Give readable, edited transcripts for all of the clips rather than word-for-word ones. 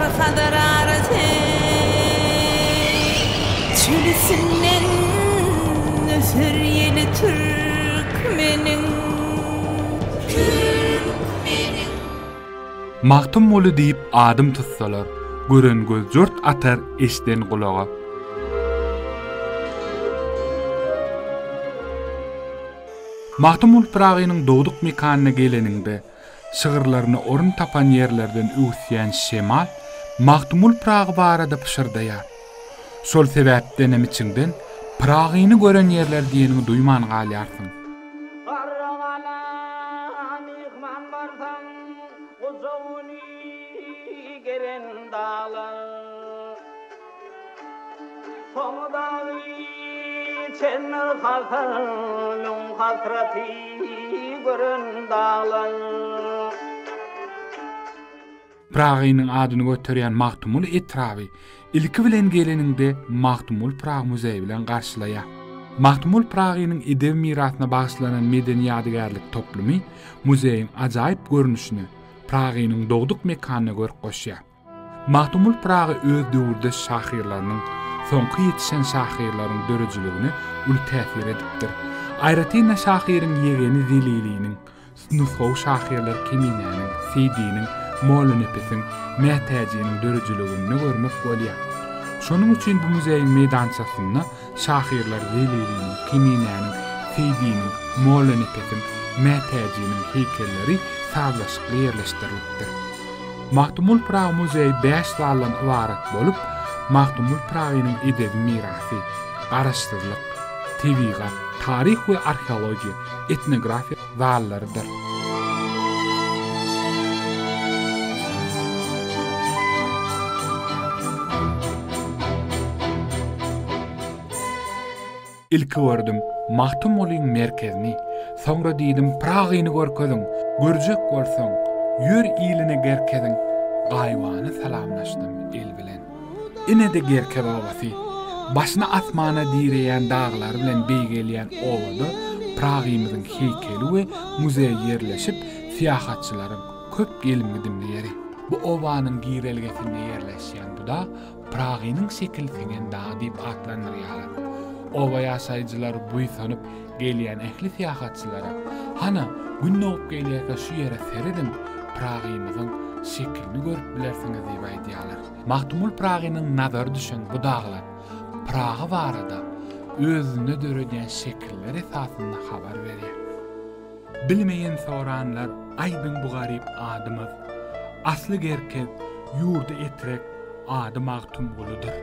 Hazar arasy. Çöl üstünden öser ýeli türkmeniň, Türkmeniň. Magtymguly diýip adym tutsalar, Gören göz jort atar, eşden gulaga. Magtymguly Pyragynyň dogduk mekanyna geleniňde, şygyrlaryna orun tapan ýerlerden öwüsýän şemal Magtymguly Pyragy barada pyşyrdaýar. Şol sebäpdenem içiňden Pyragyny gören ýerler diýeniňi duýman galýarsyň. Garrygala myhman barsaň, gujagyny geren daglar. Soňy dagy çendir hasar, müň hasraty gören daglar. Pyragynyň adyny göterýän Magtymguly etraby ilki bilen geleniňde Magtymguly Pyragy muzeýi bilen garşylaýar. Magtymguly Pyragynyň edebi mirasyna bagyşlanan medeni ýadygärlik toplumy muzeýiň ajaýyp görnüşine, Pyragynyň dogduk mekanyna görk goşýar. Magtymguly Pyragy öz döwürdeş şahyrlarynyň, soňky ýetişen şahyrlaryň döredijiligine uly täsir edipdir. Aýratyn-da şahyryň ýegeni Zeliliniň, Nusgawy şahyrlar Keminäniň, Seýdiniň, Mollanepesiň, Mätäjiniň döredijiliginde görmek bolýar. Şonuň üçin bu muzeýiň meýdançasynda şahyrlar Zeliliniň, Keminäniň, Seýdiniň, Mollanepesiň, Mätäjiniň heýkelleri sazlaşykly ýerleşdirilipdir. Magtymguly Pyragy muzeýi bäş zaldan ybarat bolup, Magtymguly Pyragynyň edebi mirasy, Garaşsyzlyk, tebigat, taryh we arheologiýa, etnografiýa zallarydyr. Ilki gördüm Magtymgulyň merkezini, Soňra diýdim Pyragyny görkeziň, Görjek bolsaň, ýör iline Gerkeziň, Gaýybana salamlaşdym el bilen. Ine-de Gerkez obasy. Başyny asmana direýän daglary bilen beýgelýän obada Pyragymyzyň heýkeli we muzeýi ýerleşip, syýahatçylaryň köp gelim-gidimli ýeri. Bu obanyň girelgesinde ýerleşýän bu dag Pyragynyň şekili siňen dagy diýip atlandyrýarlar. Oba ýaşaýjylary buýsanyp gelýän ähli syýahatçylara, Hana, Gün dogup gelýärkä şu ýere serediň, Pyragymyzyň şekilini görüp bilersiňiz diýip aýdýarlar. Magtymguly Pyragynyň nazary düşen bu daglar Pyragy barada özünde döredýän şekiller esasynda habar berýär. Bilmeýän soranlar aýdyň bu garyp adymyz. Asly Gerkez, ýurdy Etrek, ady Magtymgulydyr.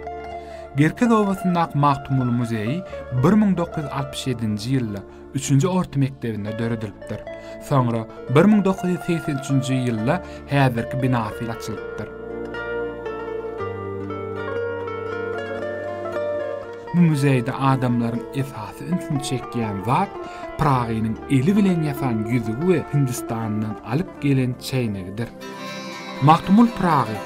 Gerkez obasyndaky Magtymguly muzeýi 1967-nji ýylda üçünji orta mekdebinde döredilipdir. Soňra 1983-nji ýylda häzirki binasy açylypdyr. Bu muzeýde adamlaryň esasy ünsüni çekýän zat Pyragynyň eli bilen ýasan ýüzügi we Hindistandan alyp gelen çäýnegidir. Magtymguly Pyragy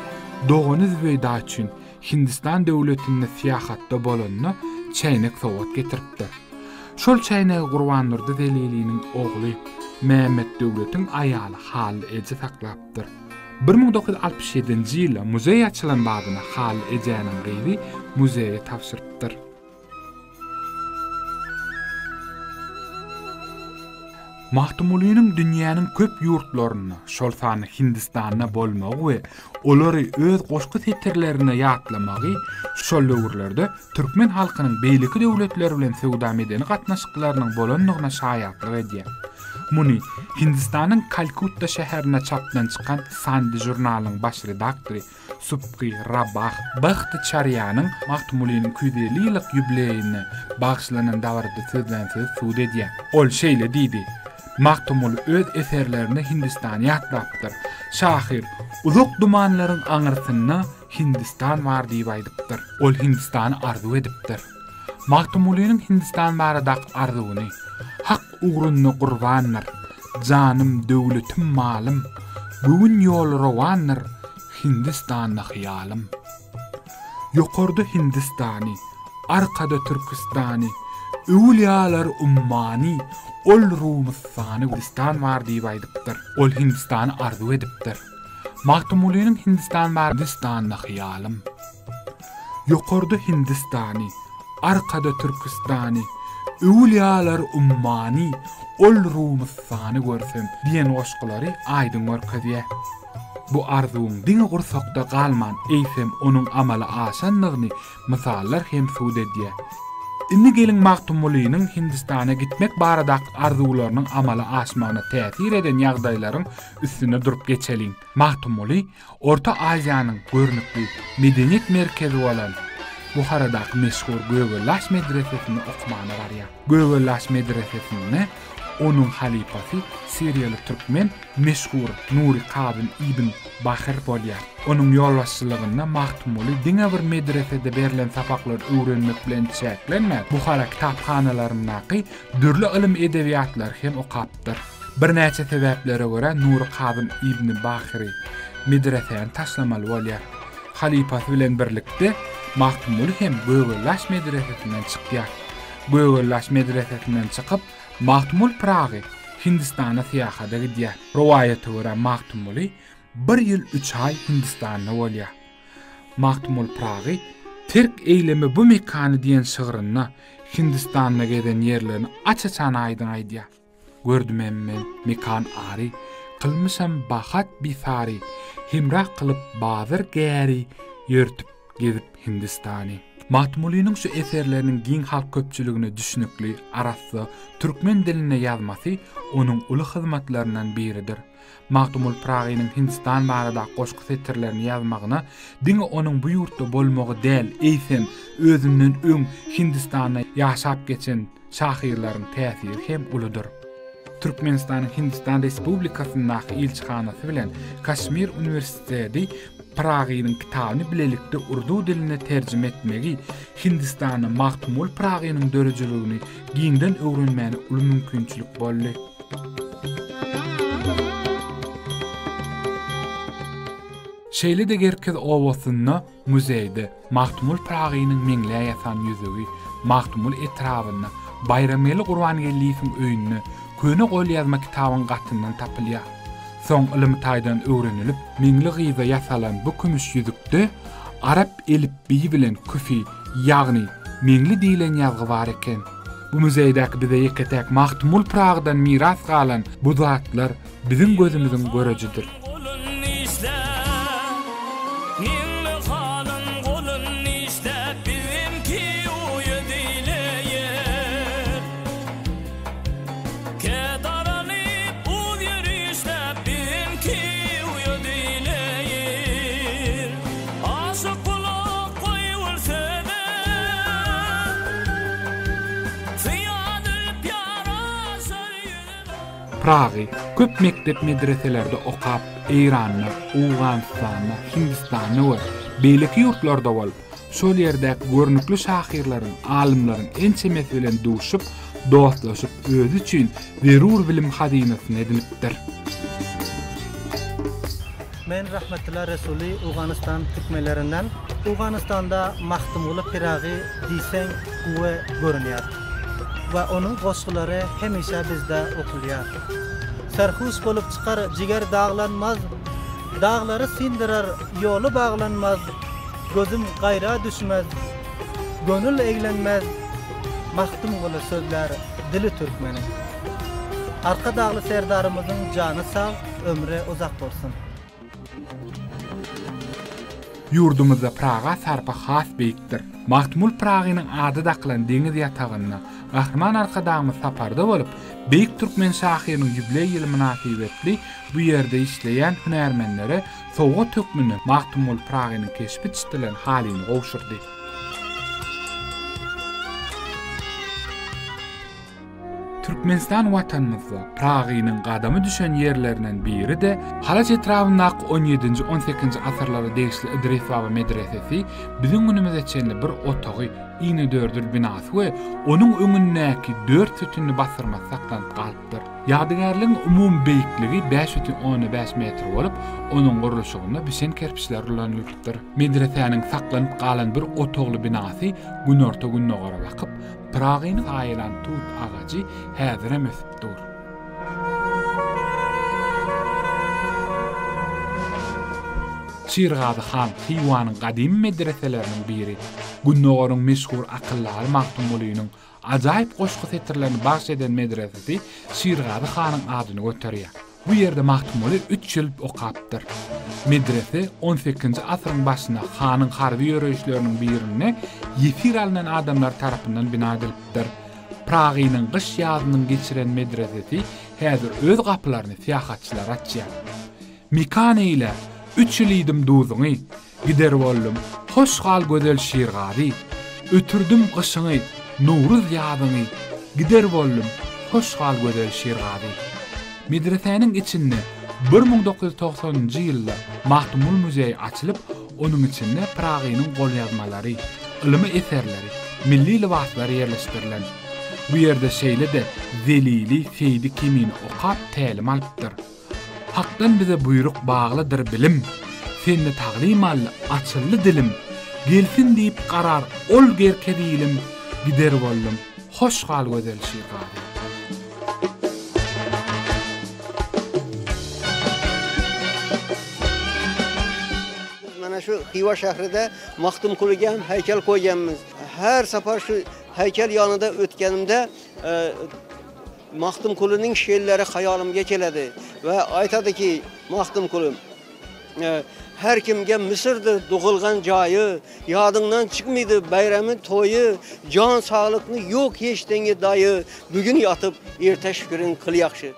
dogany Zübeýda üçin Hindistan döwletinde syýahatda bolanda çäýnek sowgat getiripdir. Şol çäýnegi Gurbandurdy Zeliliniň ogly Mämmetdöwletiň aýaly Hally eje saklapdyr. 1967-nji ýylda muzeý açylan badyna Hally ejäniň gyzy muzeýe tabşyrypdyr. Magtymgulynyň dünýäniň köp ýurtlarynda, şol sanda Hindistanda bolmagy we olary öz goşgy setirlerinde ýatlamagy şol döwürlerde türkmen halkynyň beýleki döwletler bilen söwda-medeni gatnaşyklarynyň bolandygyna şaýatlyk edýär. Muny Hindistanyň Kalkutta şäherinde çapdan çykan Sandi žurnalynyň baş redaktory Subky Rabah Bhaktyçarýanyň Magtymgulynyň 250 ýyllyk ýubileýine bagyşlanan dabarada sözlän sözi subut edýär. Ol şeýle diýdi, Magtymguly öz eserlerinde Hindistany ýatlapdyr. Şahyr, Uzak dumanlaryň aňyrsynda Hindistan bar diýip aýdypdyr. Ol Hindistany arzuw edipdir. Magtymgulynyň Hindistan baradaky arzuwyny, Hak ugrunda gurbandyr, Janym, döwletim, malym, Göwün ýoly rowandyr, Hindistanda hyýalym. Ýokarda Hindistany, Arkada Türküstany, Öwülýalar ummany, Ol Rumystany, Hindistan bar diýip aýdypdyr. Ol Hindistany arzuw edipdir. Magtymgulynyň Hindistan bar Hindistanda hyýalym. Ýokarda Hindistany, arkada Türküstany, Öwülýalar ummany, ol Rumystany görsem diýen goşgulary aýdyň görkezýär. Bu arzuwyň diňe gursakda galman, eýsem, onuň amala aşandygyny mysallar hem subut edýär. Indi geliň Magtymgulynyň Hindistana gitmek baradaky arzuwlarynyň amala aşmagyna täsir eden ýagdaýlaryň üstünde durup geçeliň. Magtymguly Orta Aziýanyň görnükli medeniýet merkezi bolan Buharadaky meşhur Gögellaş medresesinde okumana barýar. Gögellaş medresesinde onuň halypasy siriýaly türkmen meşhur Nury Kazym ibn Bahyr bolýar. Onuň ýolbaşçylygynda Magtymguly diňe bir medresede berlen sapaklary öwrenmek bilen çäklenmän, Buhara kitaphanalaryndaky dürli ylym edebiýatlary hem okapdyr. Birnäçe sebäplere görä Nury Kazym ibn Bahyry medresäni taşlamaly bolýar. Halypasy bilen birlikde Magtymguly hem Gögellaş medresesinden çykýar. Gögellaş medresesinden çykyp, Magtymguly Pyragy Hindistana syýahada gidýär. Rowaýata görä Magtymguly bir ýyl üç aý Hindistanda bolýar. Magtymguly Pyragy Terk eýleme bu mekany diýen şygrynda Hindistanda gezen ýerlerini aç-açan aýdyň aýdýar. Gördümem men mekan ary, Kylmyşam bahat bisary, Hemrah kylyp bazyr gäri, Ýörtüp gezip Hindistany. Magtymgulynyň şu eserleriniň giň halk köpçüligine düşnükli, arassa türkmen dilinde ýazmasy onuň uly hyzmatlaryndan biridir. Magtymguly Pyragynyň Hindistan baradaky goşgy setirlerini ýazmagyna diňe onuň bu ýurtda bolmagy däl, eýsem, özünden öň Hindistanda ýaşap geçen şahyrlaryň täsiri hem uludyr. Türkmenistanyň Hindistan Respublikasyndaky ilçihanasy bilen Kaşmir uniwersiteti Pyragynyň kitabyny bilelikde urdu diline terjime etmegi Hindistanda Magtymguly Pyragynyň döredijiligini giňden öwrenmäne uly mümkinçilik boldy. Şeýle-de Gerkez obasynda muzeýde Magtymguly Pyragynyň meňlä ýasan ýüzügi, Magtymguly etrabynda Baýramgeldi Gurbangeldiýewiň öýünde köne golýazma kitabyň gatyndan tapylýar. Soň ylmy taýdan öwrenilip, Meňli gyza ýasalan bu kümüş ýüzükde arap elipbiýi bilen küfi, ýagny Meňli diýlen ýazgy bar eken. Bu muzeýdäki bize ýeke-täk Magtymguly Pyragydan miras galan bu zatlar biziň gözümiziň görejidir. Pyragy köp mekdep-medreselerde okap, Eýranda, Owganystanda, Hindistanda we beýleki ýurtlarda bolup, şol ýerdäki görnükli şahyrlaryň, alymlaryň ençemesi bilen duşup, dostlaşyp, özi üçin zerur bilim hazynasyny edinipdir. Men Rahmetulla Resuli Owganystan türkmenlerinden. Owganystanda Magtymguly Pyragy diýseň gowy görünýär we onuň goşgulary hemişe bizde okulýar. Serhuş bolup çykar jiger daglanmaz, Daglary syndyrar ýoly baglanmaz, Gözüm gaýra düşmez, gönül eglenmez, Magtymguly sözlär dili türkmeniň. Arkadagly Serdarymyzyň jany sag, ömri uzak bolsun! Ýurdumyzda Praga sarpa has beýikdir. Magtymguly Pyragynyň ady dakylan deňiz ýatagynda Gahryman Arkadagymyz saparda bolup, beýik türkmen şahyrynyň ýubileý ýyly mynasybetli bu ýerde işleýän hünärmenlere sowgat hökmünde Magtymguly Pyragynyň keşbi çitilen halyny gowşurdy. Türkmenistan Watanymyzda Pyragynyň gadamy düşen ýerlerinden biri-de Halaç etrabyndaky on ýedinji, on sekizinji asyrlara degişli Idris baba medresesi biziň günümize çenli bir otagy, inedördül binasy we onuň öňündäki dört sütünli basyrmasy saklanyp galypdyr. Ýadygärligiň umumy beýikligi 5,5 metr bolup, onuň gurluşygynda bişen kerpiçler ulanylypdyr. Medresäniň saklanyp galan bir otagly binasy günorta-gündogara bakyp, Pyragyny saýalan tut agajy häzirem ösüp dur. Şirgazy han Hywanyň gadymy medreseleriniň biri. Gündogaryň meşhur akyldary Magtymgulynyň ajaýyp goşgy setirlerini bagş eden medresesi Şirgazy hanyň adyny göterýär. Bu ýerde Magtymguly üç ýyl okapdyr. Medrese on sekizinji asyryň başynda hanyň harby ýöreýişleriniň birinde ýesir alnan adamlar tarapyndan bina edilipdir. Pragynyň gyş-ýazynyň geçiren medresesi häzir öz gapylaryny syýahatçylara açýar. Mekan eýläp, üç ýyl iýdim duzuňy, Gider boldum, hoş gal gözel Şirgazy. Ötürdim gyşyňy, Nowruz ýazyňy, Gider boldum, hoş gal gözel Şirgazy. Medresäniň içinde 1990-njy ýylda Magtymguly muzeýi açylyp, onuň içinde Pyragynyň golýazmalary, ylmy eserleri, milli lybaslary ýerleşdirilen. Bu ýerde şeýle-de Zelili, Seýdi Kemine okap tälim alypdyr. Hakdan bize buýruk baglydyr bilim, Sende taglym aldy, açyldy dilim, Gelsin diýip garar ol gerkez ilim, Gider boldum, hoş gal gözel Şirgazy. Biz mana şu Hywa şähride Magtymgulyga hem heýkel goýganmyz. Her sapar şu heýkel ýanynda ötgenimde Magtymgulynyň şeýrleri haýalymga keledi we aýtady ki, Magtymguly, Her kimge Müsürdir dugulgan jaýy, Ýadyňdan çykmydy baýramy, toýy, Jan saglykny ýok hiç deňi daýy, Bugün ýatyp, erte şüküriň kyl ýagşy.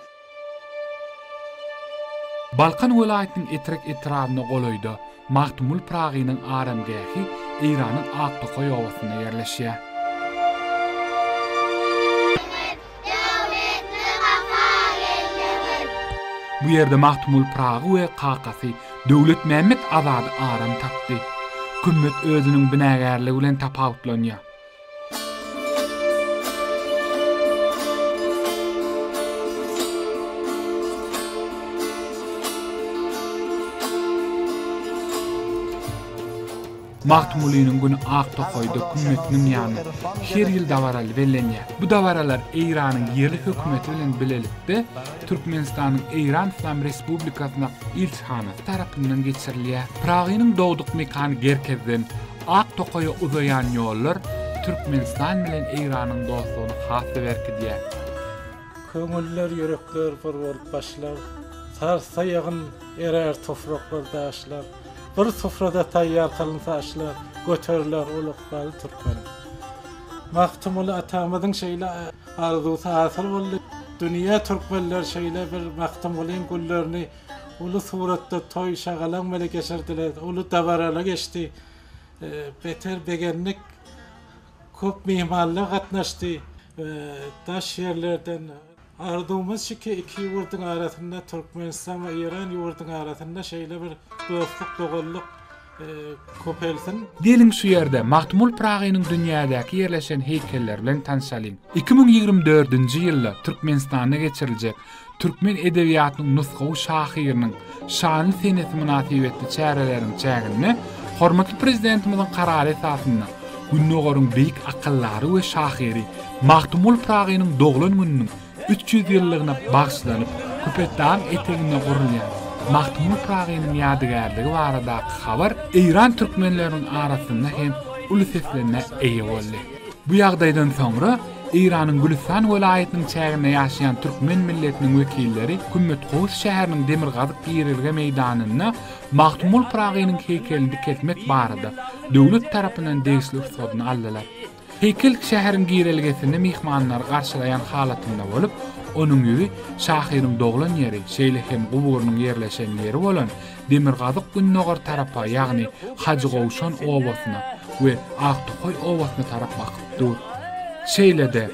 Balkan welaýatynyň Etrek etrabyna golaýda Magtymguly Pyragynyň aramgähi Eýranyň Aktokaý obasynda ýerleşýär. Bu ýerde Magtymguly Pyragy we kakasy Döwletmämmet Azady aram tapdy. Kümmet özüniň binagärligi bilen tapawutlanýar. Magtymgulynyň güni ak tokaýda kümmetiniň ýanynda her ýyl dabaraly bellenýär. Bu dabaralar Eýranyň ýerli hökümeti bilen bilelikde Türkmenistanyň Eýran Yslam Respublikasyndaky ilçihanasy tarapyndan geçirilýär. Pyragynyň dogduk mekany Gerkezden Ak tokaýa uzaýan ýollar Türkmenistan bilen Eýranyň dostlugyny has-da berkidýär. Köňüller, ýürekler bir bolup başlar, Sarsa ýagyn, erär topraklar, daşlar. Bir sufrada taýýar kylynsa aşlar, Göteriler ol ykbaly türkmeniň. Magtymguly atamyzyň şeýle arzuwsy hasyl boldy. Dünýä türkmenleri şeýle bir Magtymgulyň günlerini Uly suratda toý şagalaň bile geçirdiler. Uly dabaraly geçdi. Beter begendik. Köp myhmanlar gatnaşdy. Daş ýerlerden. Arzuwymyz şiki iki ýurduň arasynda Türkmenistan we Eýran ýurduň arasynda şeýle bir dostluk doganlyk köpelsin. Geliň şu ýerde Magtymguly Pyragynyň dünýädäki ýerleşen heýkelleri bilen tanşalyň. 2024-nji ýylda Türkmenistanda geçiriljek Türkmen edebiýatynyň nusgawy şahyrynyň şanly senesi mynasybetli çäreleriň çäginde hormatly Prezidentimiziň Karary esasynda Gündogaryň beýik akyldary we şahyry Magtymguly Pyragynyň doglan gününiň 300 ýyllygyna bagyşlanyp Köpetdagyň eteginde gurulýan Magtymguly Pyragynyň ýadygärligi baradaky habar eýran türkmenleriniň arasynda hem uly seslenmä eýe boldy. Bu ýagdaýdan soňra Eýranyň Gülüstan welaýatynyň çäginde ýaşaýan türkmen milletiniň wekilleri Kümmetgowus şäheriniň demirgazyk girelge meýdanynda Magtymguly Pyragynyň heýkelini dikeltmek barada döwlet tarapyndan degişli rusgadyny aldylar. Heýkel şäheriň girelgesinde myhmanlary garşylaýan halatynda bolup, onuň ýüzi şahyryň doglan ýeri, şeýle hem guburynyň ýerleşen ýeri bolan demirgazyk-gündogar tarapa, ýagny Hajygowşan obasyna we Aktokaý obasyna tarap bakyp dur. Şeýle-de,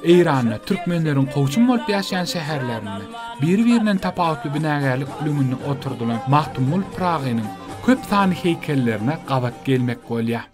Eýranda türkmenleriň kowçum bolup ýaşaýan şäherlerinde biri-birinden tapawutly binagärlik ülňünde oturdylan Magtymguly Pyragynyň köp sanly heýkellerine gabat gelmek bolýar.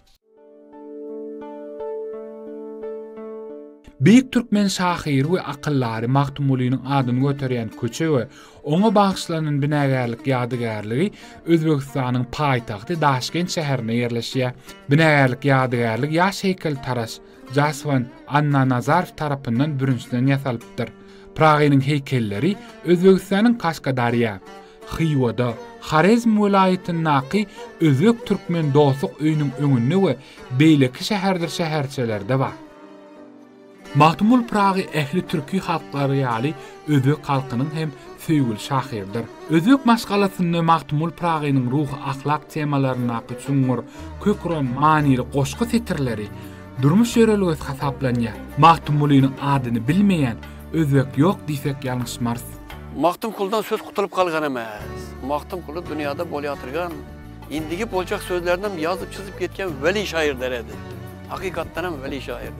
Beýik türkmen şahyry we akyldary Magtymgulynyň adyny göterýän köçe we oňa bagyşlanan binagärlik ýadygärligi Özbegistanyň paýtagty Daşkent şäherinde ýerleşýär. Binagärlik ýadygärligi ýaş heýkeltaraş Jaswan Annanazarow tarapyndan bürünçden ýasalypdyr. Pyragynyň heýkelleri Özbegistanyň Kaşkadarýa, Hywada, Horezm welaýatyndaky Özbek-türkmen dostluk öýüniň öňünde we beýleki şäherdir şäherçelerde bar. Magtymguly Pyragy ähli türki halklary ýaly özbek halkynyň hem söýgüli şahyrydyr. Özbek maşgalasynda Magtymguly Pyragynyň ruhy-ahlak temalaryndaky çuňňur, kök uran manyly goşgy setirleri durmuş ýörelgesi hasaplanýar. Magtymgulynyň adyny bilmeýän özbek ýok diýsek ýalňyşmarys. Magtymkulydan söz gutulyp galgan emes. Magtymkuly dünýäde bolýatyrgan, indigi boljak sözlerinem ýazyp-çyzyp ýetýän weli şaýyr deredi. Hakykatdan hem weli şaýyr.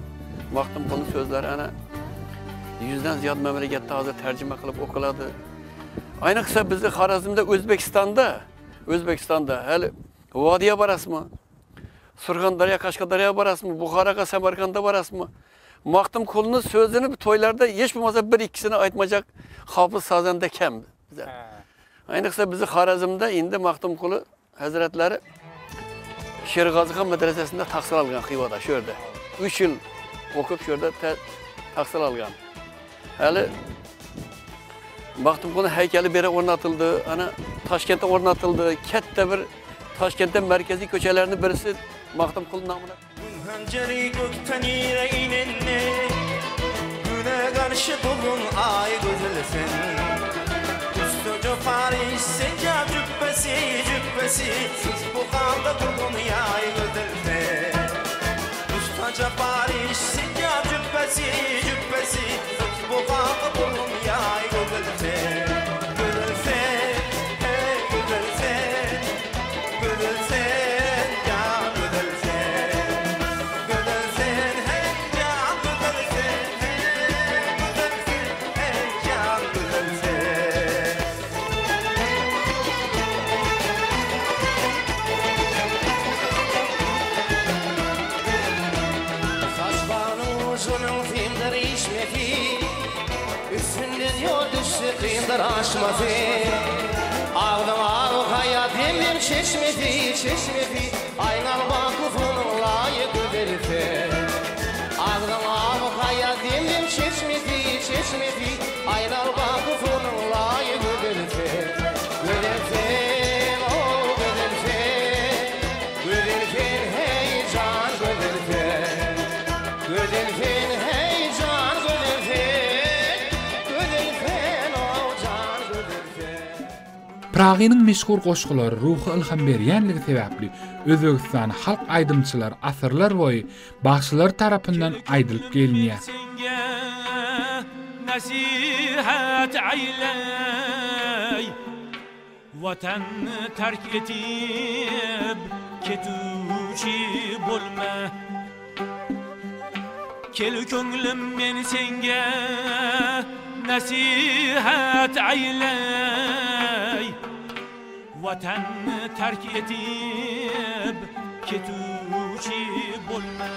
Magtymkulynyň sözleri ana ýüzden zyýat memleketde hazir terjime kylyp okalady. Aýnyksa bizi Harazmda, Özbekistanda, Özbekistanda häli Wadiýa barasmy? Surhandarýa, Kaşkadarýa barasmy? Buharaga, Samarkanda barasmy? Magtymkulynyň sözüni toýlarda hiç bolmasa bir ikisini aýtmajak hafyz sazanda kem bize. Aýnyksa bizi Harazmda indi Magtymkuly Hezretleri Şirgazy han medresesinde tahsil algan Hywada, şu ýerde. Üç ýyl okup şu ýerde tahsil algan. Häli Magtymguly heýkeli bere ornatyldy, ana Taşkentde ornatyldy. Ketde bir Taşkentde merkezi köçeleriniň birisi Magtymguly namyna. Gün hanjary gökden ýere inende, Güne garşy durdun aý gözel sen. Üstüce Paris senjap jüpbesi, jüpbesi, Siz bu halda durdun ýaý gözel sen. Ustaca Paris senjap jüpbesi, jüpbesi, Siz bu halda durdun ýaý gözel sen. Gözel sen, hey gözel sen. Gözel sen, jan gözel sen. Gözel sen, hey jan gözel sen. Hey gözel sen, hey jan gözel sen. Saçlaryň ujunyň syndyr işmesi. Üstünden ýol düşse kyndyr aşmasy. Agzyň agy haýa demlem çeşmesi, çeşmesi, Aýňal Bakusynyň laýy gözelse. Agzyň agy haýa demlem çeşmesi, çeşmesi, Aýnal Bakusynyň laýy gözelse. Gözel sen, o gözel sen, Gözel sen, heý jan gözel sen. Gözel sen, heý jan gözel sen, Gözel sen, o jan gözel sen. Pyragynyň meşhur goşgulary ruhy ylham berýänligi sebäpli Özbegistanyň halk aýdymçylary asyrlar boýy bagşylary tarapyndan aýdylyp gelinýär. Nesihat eýleý. Watanny terk edip ketüwçi bolma. Kel köňlüm men senge nesihat eýleý. Watanny terk edip ketüwçi bolma.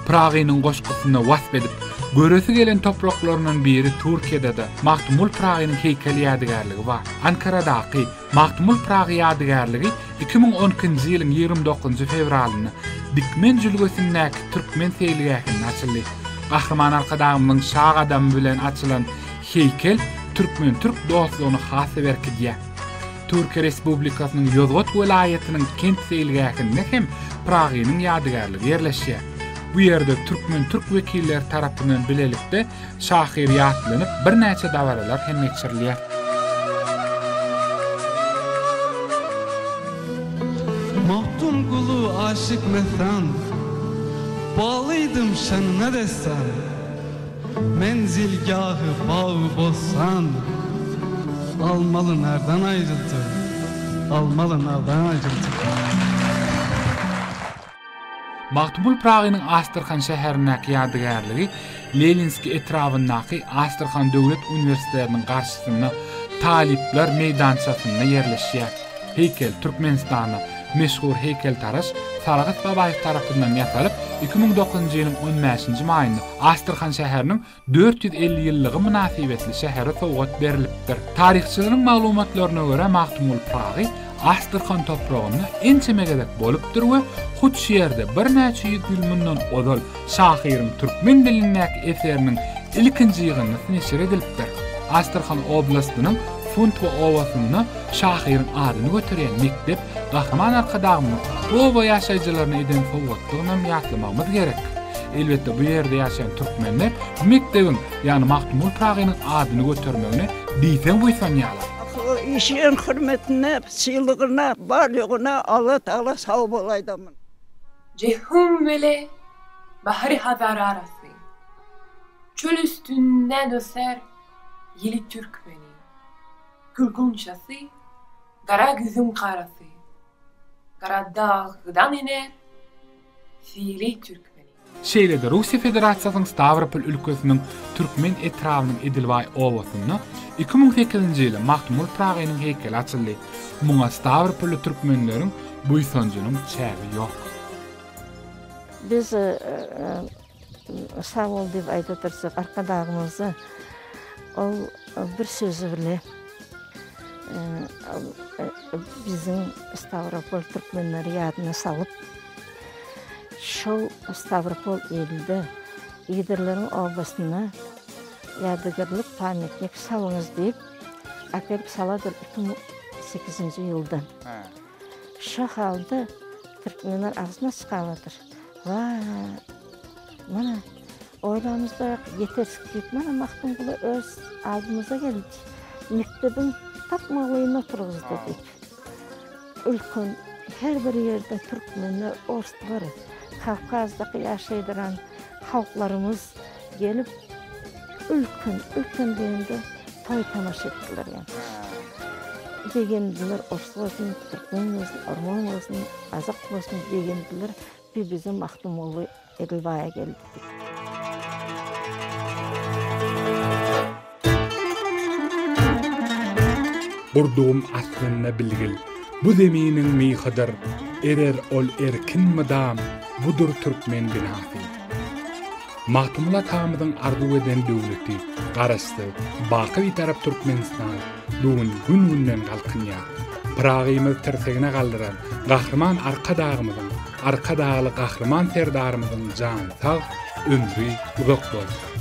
Pyragynyň goşgusynda wasp edip, göresi gelen topraklaryndan biri Türkiýede-de Magtymguly Pyragynyň heýkel ýadygärligi bar. Ankaradaky Magtymguly Pyragy ýadygärligi 2012-nji ýylyň 29 fewralynda Dikmen jülgesindäki türkmen seýilgähinde açyldy. Gahryman Arkadagymyzyň şa gadamy bilen açylan heýkel türkmen-türk dostlugyny has-da berkidýär. Türkiýe Respublikasynyň Ýozgat welaýatynyň kent seýilgähinde hem Pyragynyň ýadygärligi ýerleşýär. Bu ýerde türkmen-türk wekilleri tarapyndan bilelikde şahyr ýatlanyp, birnäçe dabaralar hem geçirilýär. Magtymguly aşyk messan, Baglydym şanyna dessan, Menzilgahy bagy-bossan, Almaly nardan aýryldy, Almaly nardan aýryldy. Magtymguly Pyragynyň Astrahan şäherindäki ýadygärligi Leninskiý etrabyndaky Astrahan döwlet uniwersitetiniň garşysynda Talyplar meýdançasynda ýerleşýär. Heýkel Türkmenistanda meşhur heýkeltaraş Sargyt Babaýew tarapyndan ýasalyp, 2009-njy ýylyň on bäşinji maýynda Astrahan şäheriniň 450 ýyllygy mynasybetli şähere sowgat berlipdir. Taryhçylaryň maglumatlaryna görä, Magtymguly Pyragy Astrahan topragynda ençeme gezek bolupdyr we hut şu ýerde birnäçe ýüz ýyl mundan ozal şahyryň türkmen dilindäki eseriniň ilkinji ýygyndysy neşir edilipdir. Astrahan oblastynyň Funtwa obasynda şahyryň adyny göterýän mekdep Gahryman Arkadagymyzyň bu oba ýaşaýjylaryna eden sowgatlygynam ýatlamagymyz gerek. Elbetde, bu ýerde ýaşaýan türkmenler bu mekdebiň, ýagny Magtymguly Pyragynyň adyny götermegine diýseň buýsanýarlar. Işiň hürmetine, sylagyna, bar-ýoguna Allatagala sag bol aýdamyn. Jeýhun bile Bahry-Hazar arasy, Çöl üstünden öser ýyly türkmeni. Gül gunçasy, gara güzüň garasy, Gara dagdan iner sili türkmeni. Şeýle-de Russiýa Federasiýasynyň Stawropol ülkesiniň Türkmen etrabynyň Edilbaý obasynda 2008-nji ýylda Magtymguly Pyragynyň heýkeli açyldy. Muňa stawropolly türkmenleriň buýsanjynyň çägi ýok. Biz Sag bol diýip aýda durjak Arkadagymyza ol bir sözi bile biziň Stawropol türkmenleri ýadyna salyp şol Stawropol ilde Idirleriň obasynda ýadygärlik pamýatnik salyňyz diýip äkelip saladyr 2008-nji ýylda. Şo halda türkmenler agzyna çykabadyr. Waý, mana, oýlamyzda ýetersik diýip, mana Magtymguly öz aldymyza geldi. Mekdebiň tak maňlaýynda oturgyzdy diýip. Ülken her bir ýerde türkmenler, orslar, Kawkazdaky ýaşaýdyran halklarymyz gelip, ülken, ülken diýende toý-tomaşa etdiler ýaňky. Begendiler, ors bolsun, türkmen bolsun, arman bolsun, gazak bolsun begendiler. Bir biziň Magtymguly Edilbaýa geldi diýip. Gurdugym aslynda bilgil, bu zeminiň myhydyr, Erer ol erkin mydam, budur türkmen binasy. Magtymguly atamyzyň arzuw eden döwleti, Garaşsyz, baky Bitarap Türkmenistan bu gün gün-günden galkynýar. Pyragymyzy tirsegine galdyran Gahryman Arkadagymyzyň, Arkadagly Gahryman Serdarymyzyň jany sag, ömri uzak bolsun!